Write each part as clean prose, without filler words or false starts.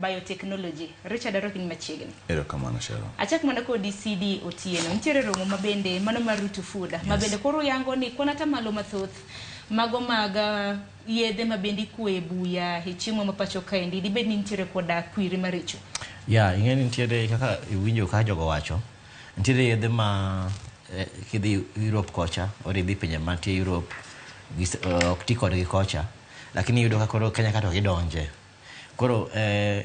Biotechnology. Richard Aroki ni machiegni. Erokamano Sharon. Achak mana kodi CD Otieno. Nitiere romo ma bende mano mar Ruto Food ma bende koro yango ni kwan atamalo mathoth mago mag yedhe ma bende ikuoye buya e chiemo ma pacho kaendi dibed ni nitiere koda kwiri maricho. Ya, ing'e ni nitiere kaka iwinjo ka jogo wacho, nitiere yedhe ma kidhi Europe kocha or idhi pinje mantie Europe ok ti kodgi kocha, lakini iyudo ka koro Kenya ka to gidonje. Koro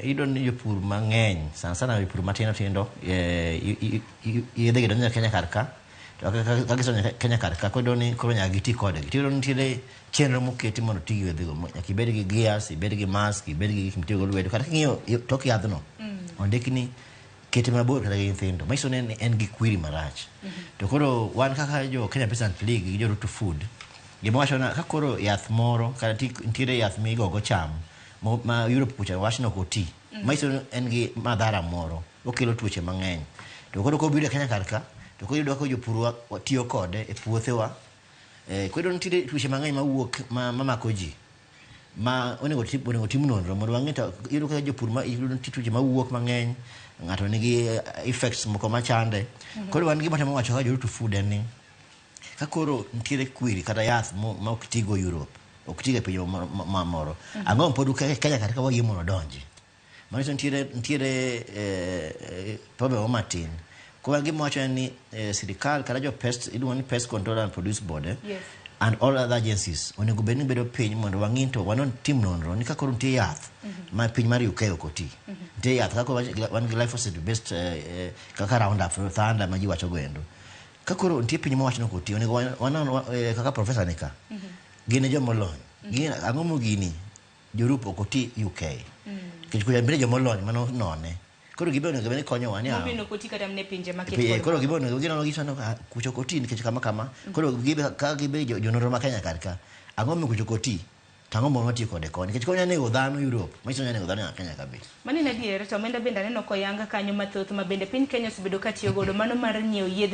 iyudo ni jopur mang'eny sana sana jopur matindo tindo yedhe gi donjo Kenya kar ka to ka gisedonjo Kenya kar ka koro iyudo ni koro nyaka giti kodgi. Tiyudo ni nitiere chenro moketi mondo oti gi yedhe go. Nyaka ibed gi gears, ibed gi mask, ibed gi gik mitiyogo lwedo. Kata king'iyo tok yadhno, ondik ni kete mabor kata gi nyithindo. Manyiso ni en gi kwiri marach. To koro wan kaka jo Kenya Peasant League gi jo Ruto Food, gima wacho na ka koro yath moro kata nitiere yath migogo cham ma Europe kucha wach ni ok oti. Manyiso ni en gi madhara moro, okelo tuoche mang'eny. To koro kobiro e Kenya kar ka, to koro iyudo ka jopur wa tiyo kode e puothewa. Koro iyudo ni nitiere tuoche mang'eny mawuok mamako ji. Ma onego tim, onego tim nonro mondo wang'e to iyudo ka jopur ma iyudo nitie tuoche mawuok mang'eny, ng'ato nigi effects moko machande. Koro wan gima temo wacho kaka jo Ruto Food en ni ka koro nitiere kwiri kata yath ma ok tigo Europe, ok tigo e pinje mamoro, ang'o ma pod Kenya kata ka wayie mondo odonji? Manyiso nitiere, nitiere problem moro matin. Koro gima wacho en ni sirikal kata jo pest, iluongo ni Pest Control and Produce Board, and all other agencies onego bed ni bedo piny mondo wang'i to wanon tim nonro ni ka koro nitie yath ma piny mar UK ok oti. Nitie yath kaka wan gi glyphosate based kaka Roundup, Thunder ma ji wacho go endo. Ka koro nitie piny mowach ni ok oti, onego wanon kaka professor ni ka. Gin e joma olony. Gin ang'o mo gini Europe ok oti UK. Nikech kucha bende joma olony mano none. Koro gibe onego bed ni konyowa ni Momiyo ok oti kata mana e pinje maket kod koro gibe onego ginono giso no kucha ok oti nikech kama kama. Koro gibe ka gibe jononro ma Kenya kar ka. Ang'o momiyo kucha ok oti? To ang'o momiyo watiyo kode koni? Nikech konya nego dhano Europe, manyiso ni onya nego dhano nyaka Kenya ka be. Mano en adier, to omenda bende aneno koyang kanyo mathoth ma bende piny Kenya osebedo ka tiyo godo mano mar nyiewo yedhe.